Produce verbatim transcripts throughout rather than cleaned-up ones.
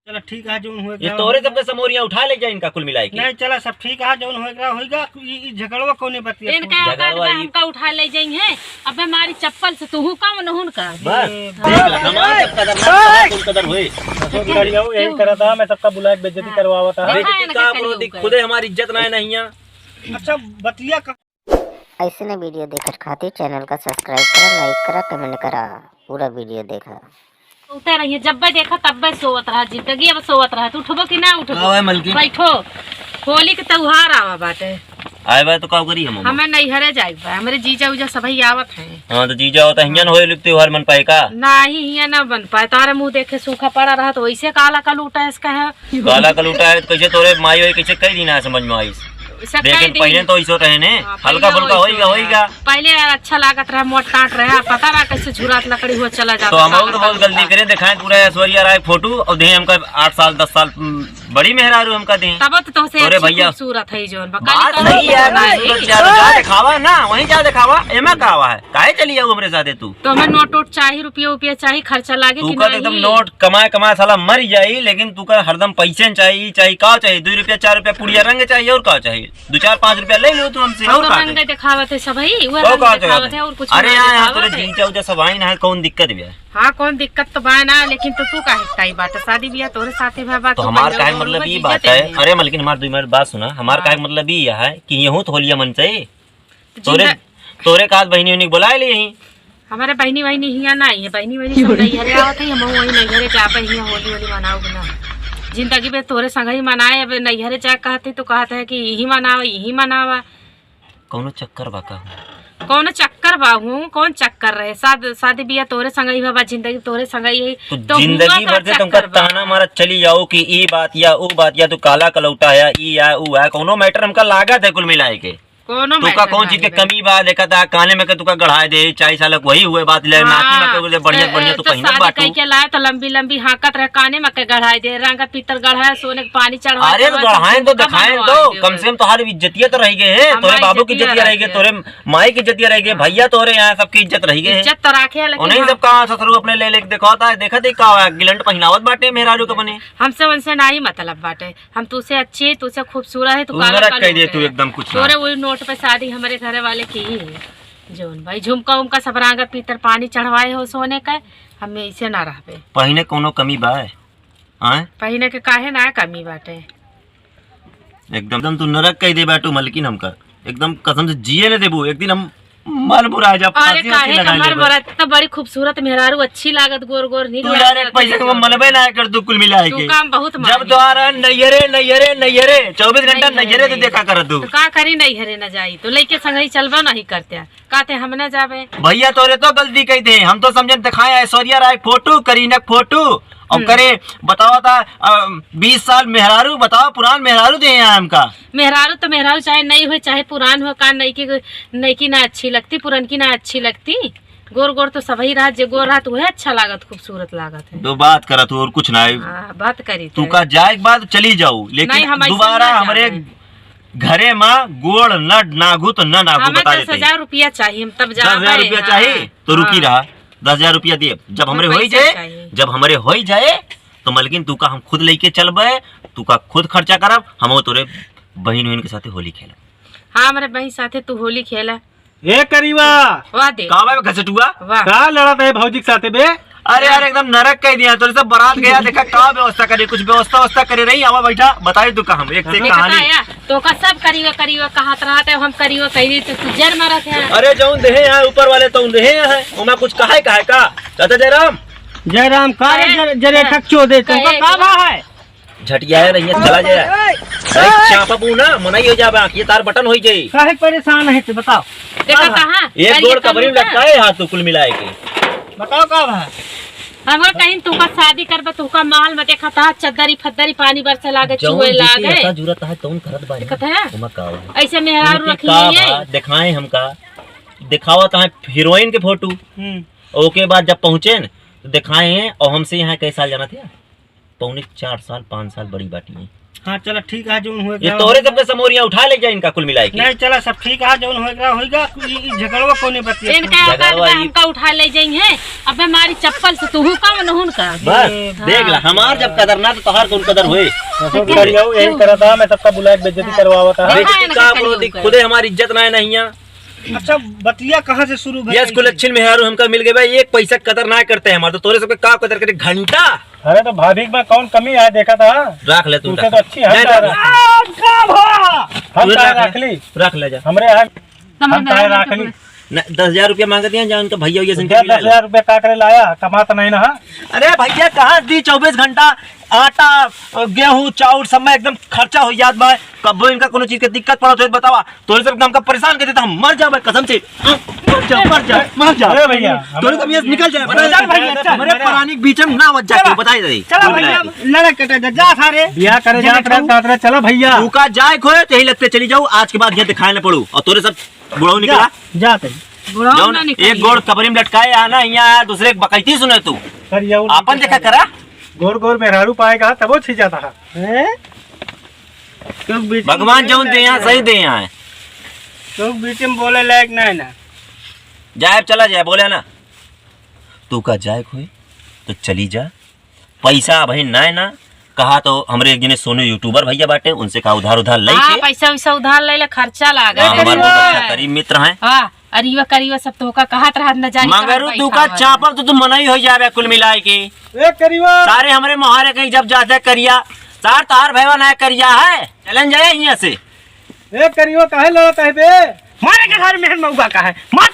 चला ठीक है, जौन होए ये का तोरे होए। सबके समोरिया उठा ले जाए इनका कुल मिलाए के। नहीं, चला सब ठीक है, जौन होए का होएगा। ई, ई झगड़वा कौने बतिया इनका तू? औकात झगड़वा बा, ई हमका उठा ले जाई है। अबे मारी चप्पल से, तू हूँ का, उनहुन का। बस, ए, देख ले, हमार जब कदर ना, तोहार कौन कदर होए। तो करियो, यही क्यों? करत है, मैं सबका बुला के बेइज्जती हाँ। करवावत है। देखा बेइज्जती इनका का करियो करो, का? खुदे हमारी इज्जत ना है, नहीं है। अच्छा, बतिया का ऐसने video देखत खातिर channel का subscribe करा, like करा, comment करा, पूरा video देखा। उठे रहिए, जब्बे देखा तब्बे सोवत रहा, जिंदगी अब सोवत रहा। तू उठबो कि ना उठबो? का है मलकिन? बैठो, होली के त्योहार आवा बाटे। आए बा तो का करी हम? हमें नैहरे जाए बा, हमरे जीजा उजा सभई आवत हैं। हाँ तो जीजा होता हियां न होए त्योहार मन पाए का? नाही, हियां ना बन पाए, तारे मुंह देखे सूखा पड़ा रहा तो वैसे काला कलूटा इसका है। काला कलूटा है तो कैसे तोरे माई होई, कैसे कई दिन आए समझ में आइस? उसे देखे कई दिन। पहले तो ऐसो रहे ने, हाँ, हल्का पहले फुल्का वैसे होइगा, रहा। होइगा। पहले यार अच्छा लागत रहा, मोट टाट रहा, पता ना कैसे झुरात लकड़ी हुआ चला जाता तो हम था, तो बहुत काला गलती कलूटा। करे, दिखाएं पूरा ऐश्वर्या राय फोटो और दें हमका आठ साल, दस साल, उम, बड़ी मेहरारू हमका दें। तब तो तोसे तोरे अच्छी भैया। खूबसूरत है जोन, बा, बात काली सही है, कलूटा खूबसूरत नहीं। जा, जा दिखावा ना, वहीं जा दिखावा, एमा का आवा है, काहे चली जाऊ हमरे साथे तू? तो हमें नोट वोट चाही, रुपया उपया चाही, खर्चा लागे कि तू का तो एकदम नहीं? नोट कमाए कमाए साला मर जाई, लेकिन तू का हरदम पैसे न चाही, चाही का चाही? दो रुपया, चार रुपया पुड़िया रंग चाही, और का चाही? दो चार पाँच रुपया ले लो तू हमसे, हम और तो का रंग चाही? दिखावत है सब ही, वो और रंग का चाही? दिखावत है, और कुछ अरे ना यहाँ, यहाँ दिखावत तोरे है। जीजा उजा सब आई ना है, कौन दिक्कत बा? हाँ, कौन दिक्कत तो बा ना, लेकिन तो तू काहे इतना ही बात है? शादी बियाह तोरे साथे भा बात तो तू हमार पहले काहे और मतलब लोग ई जीजा बात है, तेरे। अरे मलकिन हमार दो मिनट बात सुना, हमार हाँ। काहे मतलब ई है कि यहूँ तो होलिया मन से तो तोरे, जिंदा- तोरे का आज बहिनी उहिनी के बोलाए ले यहीं। हमारे बहिनी वहिनी हियाँ ना आई है, बहिनी वहिनी सब नैहरे आवत है, हम वही नैहरे जाबे हियाँ होली होली मनाओगे ना। जिंदगी में तोरे संग ही मनाए, अब नैहरे जाए कहते तो कहते हैं कि यही मनावा, यही मनावा। कौनो चक्कर बा का? कौनो चक्कर बा हूँ, कौन चक्कर रहे? शाद-, शादी बियाह तोरे संग ही बा, जिंदगी तोरे संग ही है। तो तो जिंदगी हुआ का भर से तुमका चक्कर बा? ताना मारा चली जाओ कि ई बात या ऊ बात या तू काला कलौटा है, ई या ऊ है, कौनो मैटर हमका लागत है कुल मिलाए के। कोनो तू का मैटर कौन ना चीज के है। कमी बा? देखा था काने में के तू का गढ़ाए दे, चालीस साल के वही हुए बात ले, हाँ, नाती में के बोले बढ़िया, ए, बढ़िया ए, तू तो पहिनत शादी बाटू। कई के लाए तो लंबी लंबी हाँकत रहे, काने में के गढ़ाए दे, रंग पीतर गढ़ाए, सोने के पानी चढ़वाए, अरे तो चढ़वाए, गढ़ाए तो चढ़वाए, दिखाए तो, दिखाए। कम से कम तोहार इज्जतिया तो रह गए है, हमार तोरे बाबू की इज्जतिया इज्जतिया रह रह गए, गए। तोरे माई की इज्जतिया रह गए, भैया तोरे यहाँ सबकी इज्जत रह गए है। इज्जत तो राखे है, लेकिन उन्हीं हम सब का ससुर अपने ले लेके देखा था, देखा देख का हुआ, गिलंट पहिनावत बाटे मेहरारू के बने। हमसे उनसे नाही मतलब बाटे। हम तुसे अच्छी है, तुसे खूबसूरत है, तू तू काला नरक कह दे, कालूटा तू है। एकदम कुछ ना। तोरे वही नोट पे शादी हमरे घरे वाले की ही है। जौन भाई झुमका उमका सब रंगा पीतर पानी चढ़वाए हो सोने का, हम ऐसे ना रहबे। पहिने कोनो कमी बा? आय? पहिने के काहे ना कमी बाटे? एकदम, एकदम तू नरक कह दे बाटू मलकिन हमका। एकदम कसम से जिए न देबू। एक दिन हम मन बुरा जा, अरे फांसी वांसी काहे लगा कमर लेबे। मरत, इतना बड़ी खूबसूरत मेहरारू, अच्छी लागत, गोर गोर, नीक तू यार लागत, एक पैसे के मलबे ना कर दू कुल मिला तू के। काम बहुत जब मानी। द्वारा नैहरे, नैहरे, नैहरे, चउबीस घंटा नैहरे, नैहरे से नैहरे। देखा कर तू। तो का करी नैहरे न जाई, तो लइके संगही चलबा नहीं करते, कहते हम न जाबे। भैया तोरे तो गलती कही थे, हम तो समझे दिखाए ऐश्वर्या राय फोटो, करीना फोटो, और हम्म। करे बतावा था, अ, बीस साल मेहरारू, बतावा पुरान मेहरारू दे यहाँ हमका। मेहरारू तो मेहरारू चाहे नई हो, चाहे पुरान हो, का नई की, नई की ना अच्छी लगती, पुरन की ना अच्छी लगती। गोर गोर तो सबही रहत, जे गोर रहत उहे अच्छा लागत, खूबसूरत लागत है। दो बात करत हो और कुछ ना है। हाँ, बात करी तू थे। का जाए के बाद चली जाऊ, लेकिन नहीं, हम ऐसा दोबारा ना हमरे जावे। घरे में गोड़ न नागू तो न नागू, हमें बता दस हजार देते। रुपया चाहिए, हम तब जावे। दस हजार रुपया हाँ, चाहिए तो रुकी हाँ। रहा, दस हजार रुपया दिए, जब हमरे हमें होई पैसा जाए, चाहिए। जब हमरे होई जाए तो मलकिन तू का हम खुद लेके चलबे, तू का खुद खर्चा करब, हम तोरे बहिन वहिन के साथे होली खेलब। हाँ, हमरे बहिन साथे तू होली खेला। ए करीवा। वाह दे। का बा घसटुआ? वाह। का लड़त है भौजी के साथे बे? अरे यार, एकदम नरक कह दिया। तोरे सब बारात गया, देखा का व्यवस्था करे, कुछ व्यवस्था व्यवस्था करे रही। आवा बैठा, बताई तू का हम एक से एक देखा कहानी। या, तो का सब करीवा करीवा कहत रहत है, हम करीवा कह दी तो तू जर मारत है। अरे जौन देहे है ऊपर वाले तौन देहे है, ओमा कुछ कहे कहे का? चाचा जयराम। जयराम का रे अरे, जर-, जरे ठक चोदे, तो का कहे का बा है? झटियाए रहिए, चला जाए। अरे चापा बू ना, मनई हो जाबा, ये तार बटन होई जाई। काहे परेशान है तू बताओ? देखा कहाँ? एक गोड़ कबरी में लटकाए हाथ तो कुल मिलाए के। बताओ का बा? हमका कहीं तुका शादी करबा, तुका महल में देखा था, चद्दरी फद्दरी पानी बरसे लागे, जौन चुए देखे लागे। ऐसा जरूरत है, तौन करत बानी। देखत है? ओमा का बा? ऐसे मेहरारू उनके रखी का है ये? बा? दिखाए हमका। दिखावा तो है हीरोइन के फोटो। हम्म। ओके बाद जब पहुँचे न, तो दिखाए हैं और हमसे यहाँ कई साल जाना थे? पौने चार साल, पाँच साल बड़ी बाटी है। हाँ, चला, ठीक है, जौन होए ये का तोरे होए। सबके समोरिया उठा ले जाए इनका कुल मिलाए के। नहीं, चला, सब ठीक है, जौन होए का होएगा, ई, ई झगड़वा कौने बतिया इनका तू? औकात झगड़वा बा, ई हमका उठा ले जाइहैं। अबे मारी चप्पल से तू हूँ का, नहुन का। बस, ए, देख ला, हाँ। हमार जब कदर ना, तो तोहार कौन कदर होए? ससुर करियो, यही करता, मैं सबका बुलाए के बेइज्जती करवावत है। देखा देखी इनका का करियो करो, देख, का। खुदे हमारी इज्जत ना है, नहीं है। अच्छा, बतिया कहाँ से शुरू भई? यस, कुलच्छिन मेहरारू हमका मिल गए भाई, एक पैसा कदर ना करते हैं हमारे, तो तोरे सबके का कदर करे घंटा। अरे तो भाभी के में कौन कमी है, देखा था? रख ले तू, उनसे रख। तो अच्छी हम नहीं, का रख। रख। हम तू का रख ले। रख ली? रख ले जा। हमरे यहाँ हम काहे रख ली? न, दस हजार रुपया मांगत हैं, जा उनका भैया, भैया से उनका दस हजार रुपया का करे लाया, कमात नहीं ना। अरे भैया, कहाँ दी चउबीस घंटा आटा, गेहूं, चाउर सब में एकदम खर्चा हो जात बा। कब्बो इनका कोनो चीज के दिक्कत पड़त होई, बतावा। तोरे सब हमका परेशान कर देता, हम मर जाबे कसम से। मर जा, मर जा, मर जा। अरे भैया, तोरे सब ये निकल जाए, बता चल दे। भैया, चल। हमरे परानी के बीच में ना आवत जाके, चलो। बताई दे। चलो भैया, लड़क कटे जा, जा सारे। बियाह करे जात रहे, जात रहे, चलो भैया। तू का जाए खोए, तो यही लगते चली जाऊ, आज के बाद ये दिखाए ना पड़ू। और तोरे सब बुढ़ऊ निकला। जा, जा तई। बुढ़ऊ जौन ना निकली। एक गोड़ कबरी में लटकाए आ ना, यहाँ दूसरे के बकैती सुने तू। सर, ये और आपन देखा करा। गोर गोर मेहरारू पाएगा, तबो छी जाता है। हैं? तो बीच में भगवान बोले जौन दे यहाँ, लायक सही दे यहाँ है। तो बीच में बोले लायक नहीं ना। जाए, चला जाए, बोले ना। तू का जाए कोई, तो चली जा। पैसा अबही नाय ना, कहा तो हमरे एक जने सोनू YouTuber भैया बाटे, उनसे का उधार उधार लई हाँ, के। पैसा वैसा उधार ले ले, खर्चा लागत हाँ, है। हमार बहुत अच्छा करीब मित्र हैं। हाँ, अरिवा करिवा सब तो का कहत रहत न जानी कहाँ मंगरू, तू पैसा का है। चापल तो तू मनई हो जावे कुल मिलाए के। ए करिवा। सारे हमरे मोहारे कहीं जब जाते करिया, सार तार भैया ना करिया है, चलन जाए यहाँ से। ए करिवा, काहे लड़त है बे? मारे के सारे मेहन मौका का है। मार,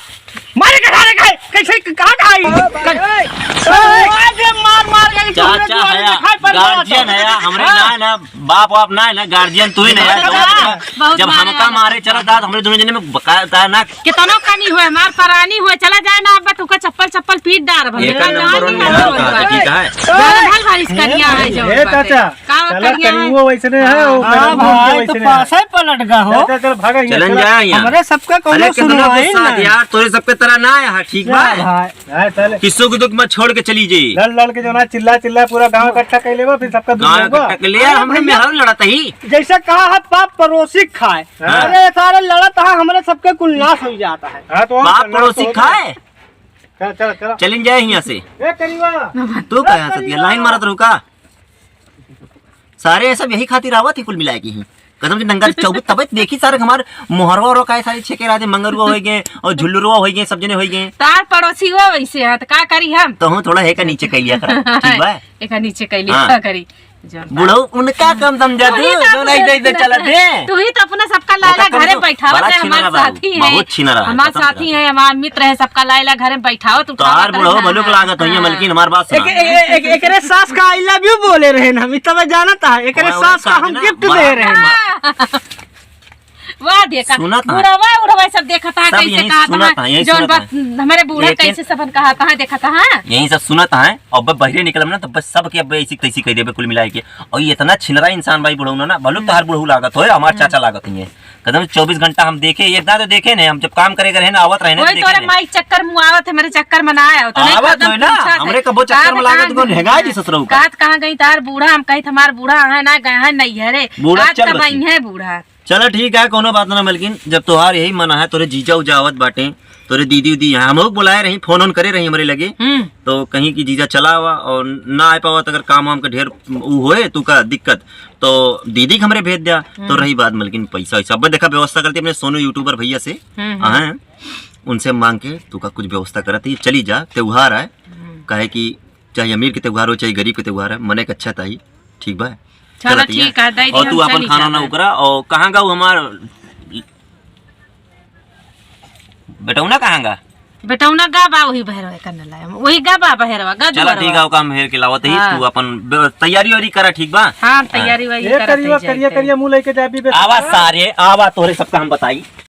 मारे के सारे का है। कैसे, कहाँ का आई? अरे, अरे, अरे, मार, मार के चाचा है, गार्जियन है, हमरे हाँ। ना, ना, बाप वाप ना है ना, गार्जियन तू ही ना है। बहुत जब मारे हमका वाला। मारे चला था, हमरे दोनों जने में बकाया था ना। कितना कमी हुए, मार परानी हुए, चला जाए ना, अब तू का चप्पल, चप्पल पीट डार भले। एकर नंबर वन में है, ठीक है। गाल भाल भारी करिया है जो ए बाटे। चाचा, का चला करिया है? करियो वैसने है, हाँ, वो हाँ करियो भाई, तो वैसने है। पासे पलट गा हो। चल, चल, चल, भागा यहाँ, चलन चला। जाए यहाँ। हमरे सबका अरे कोनो कितना सुनवाई गुस्सा ना। यार, तोरे सबके तरह ना है, हाँ, ठीक बा? भाई। हाँ, चल। किस्सों की दुख मत छोड़ के चली जाई। लड़, लड़ के जो ना चिल्ला, चिल्ला पूरा गांव इकट्ठा कर लेबा, फिर सबका दुख गांव होगा। इकट्ठा कर ले यार, अरे हमरे भैया। मेहरारू लड़त ही। जैसे कहा है, पाप पड़ोसी खाए। हाँ। अरे सारे लड़त है, हमरे सबके कुल नाश हो जाता है। हाँ, तो और पाप चलना पड़ोसी तो खाए। चला, चला, चला। चलिन जाए यहाँ से। ए, करीबा। तू ए, कहाँ सतिया? करीबा। लाइन मारत रहू का? सारे ये सब यही खातिर आवत ही कुल मिलाए के ही। कसम से नंगा चौबीस तबे देखी सारे हमार मोहरवा और काहे सारे छेके रहते, मंगरुआ होई गए और झुल्लुरुआ होई गए, सब जने होई गए। तार पड़ोसी हुआ वैसे है, तो का करी हम? तो हूँ थोड़ा हेका नीचे कह लिया करा, ठीक बा? एका नीचे कह लिया हाँ। करी। बुढ़ऊ उनका कम समझा तू, तू ही तो जो नहीं अपने दे दे चला दे। तू ही तो अपना सबका लायला ओका घरे कमजोर, बैठावत बड़ा है, हमार छिनरा बाबू, साथी है, बहुत छिनरा है, हमार कसम से साथी कहता है, हमार मित्र है, सबका लायला घरे बैठावत उठावत तोहार बुढ़ऊ रहता भलुक है। लागत होइए, हाँ। मलकिन हमार बात सुना। एक, एक, एक, एकरे सास का I love you बोले रहे ना, हम तब जानत है, एकरे हाँ, सास का हम गिफ्ट दे रहे हैं। वाह, देखा, सुनत है। बुढ़वा उढ़वा सब देखत है, सब कैसे यही कहत सुनत है, है, यही जौन सुनत बात है। हमरे बूढ़ा लेकिन कैसे सबन कहत है, देखत है। यही सब सुनत है, अब बहरे निकलब ना, तो बस सबके अब ऐसी तैसी कह देबे कुल मिलाए के। और ये इतना छिनरा इंसान भाई बुढ़ऊ ना, ना, भलुक तोहार बुढ़ऊ लागत होए, हमार हम्म। चाचा लागत ही है। कदम चौबीस घंटा हम देखे, एक दाँव तो देखे नहीं, हम जब काम करे रहे ना, आवत रहे ना, कोई देखे तोरे नहीं। माई चक्कर में आवत है, मेरे चक्कर में ना आवत है, नहीं आवत कदम होए ना, पूछत है। हमरे कबो चक्कर में लागत, कौन हेंगा जी ससुरऊ का? कहत कहाँ गई तार बूढ़ा, हम कहित हमार बूढ़ा है ना, गए हैं नैहरे। बूढ़ा आज चल तब बची। आई है बूढ़ा। चला ठीक है, कोनो बात ना मलकिन, जब तोहार यही मन है, तोरे जीजा उजा आवत बाटे, तोरे दीदी उदी यहाँ, हम लोग बुलाए रही, फोन ओन करे रही हमरे लगे, हम्म। तो कहीं कि जीजा चला आवा और ना आ पावा, तो अगर काम वाम के ढेर उ होए, तू का दिक्कत, तो दीदी के हमरे भेज दिया। तो हम्म। रही बात मलकिन पैसा वैसा, अब देखा व्यवस्था करती अपने सोनू YouTuber भैया से, हम्म, हम्म। हाँ, उनसे मांग के तू का कुछ व्यवस्था करत ही, चली जा, त्योहार है, हम्म। काहे कि चाहे अमीर के त्योहार हो, चाहे गरीब के त्योहार है, मने के अच्छा ताही, ठीक बा? चला चलत ही है। ठीक है, दे और दी, तू हम अपन चली खाना ना जाबे। उकरा, और कहाँ गा उ हमार बेटौना, कहाँ गा? बेटौना गा बा, वही बहरवा करने लाया, वही गा बा बहरवा, गा चला दुआरवा। ठीक है, ओका हम हेर के लावत ही, हाँ। तू अपन ब-, तैयारी वारी करा, ठीक बा? हाँ, हाँ। तैयारी वारी ए करा, करिया, तैयारी, करिया, तैयारी। करिया मुँह लेके जाबी बे। आवा सारे, आवा, तोहरे सबका हम बताई।